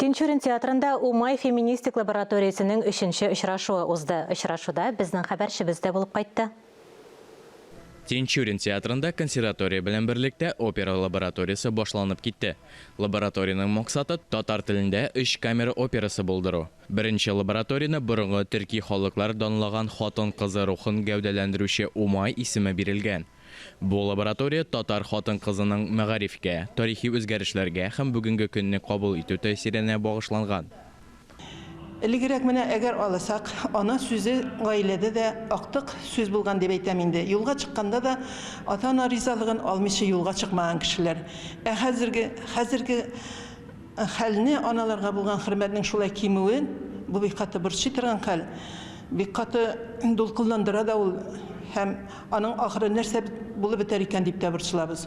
Тинчурин театрында Умай феминистик лабораториясенең өченче очрашуы узды. Очрашуда безнең хәбәрчебез дә булып кайтты. Тинчурин театрында консерватория белән берлектә опера лабораториясе башланып китте. Лабораториянең максаты, татар телендә өч камера операсы булдыру. Беренче лабораторияне борынгы төрки халыклар данлаган хатын-кызы рухын гәүдәләндерүче Умай исеме бирелгән. Бу лаборатория татар хатын-кызының мәгарифкә, тарихи үзгәрешләргә һәм бүгенге көнне кабул итү тәэсиренә багышланган. Элегрәк менә әгәр аласак, ана сүзе гаиләдә дә актык сүз булган дип әйтәм инде. Юлга чыкканда да ата-ана ризалыгын алмыйча юлга чыкмаган кешеләр. Ә хәзерге, хәзерге хәлне, аналарга булган хөрмәтнең шулай кимүен, бу бик каты борчый торган хәл, бик каты дулкынландыра да ул һәм аның ахыры нәрсә булып бетәр икән дип тә борчылабыз.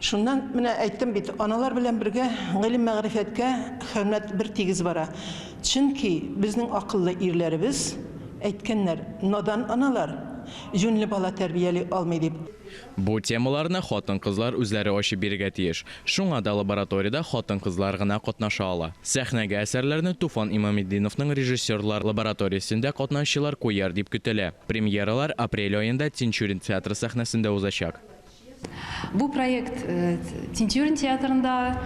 Шуннан менә әйттем бит, аналар белән бергә гыйлем-мәгърифәткә хөрмәт бер тигез бара. Чөнки безнең акыллы ирләребез әйткәннәр, надан аналар җүнле бала тәрбияли алмый дип. Бу темаларны хатын-кызлар үзләре ачып бирергә тиеш. Шуңа да лабораториядә хатын-кызлар гына катнаша ала. Сәхнәгә әсәрләрне Туфан Имаметдиновның режиссерлар лабораториясендә катнашучылар куяр дип көтелә. Премьералар апрель аенда Тинчурин театры сәхнәсендә узачак. Бу проект Тинчурин театрында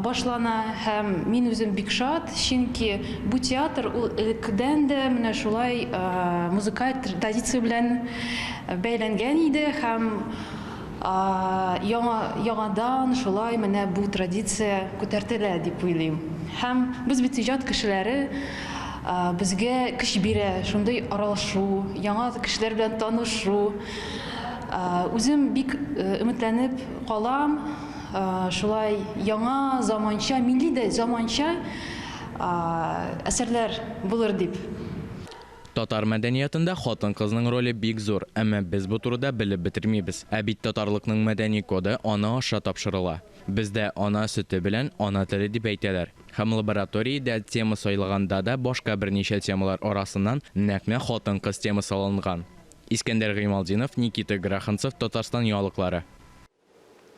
башлана һәм мин үзем бик шат, чөнки бу театр ул элеккедән дә менә шулай музыкаль традиция белән бәйләнгән иде һәм яңа яңадан шулай менә бу традиция күтәртелә дип уйлыйм. Һәм без бит иҗат кешеләре, безгә көч бирә шундый аралашу, яңа кешеләр белән танышу. Үзем бик өметләнеп калам, шулай яңа заманча, милли дә заманча әсәрләр булыр дип. Татар мәдәниятында хатын-кызның роле бик зур, әмма без бу турыда белеп бетермибез. Ә бит татарлыкның мәдәни коды ана аша тапшырыла. Бездә ана сөте белән ана теле дип әйтәләр. Һәм лабораториядә тема сайлаганда да башка берничә темалар арасыннан нәкъ менә хатын-кыз темасы алынган. Искәндәр Гыймалтдинов, Никита Граханцев, Татарстан яңалыклары.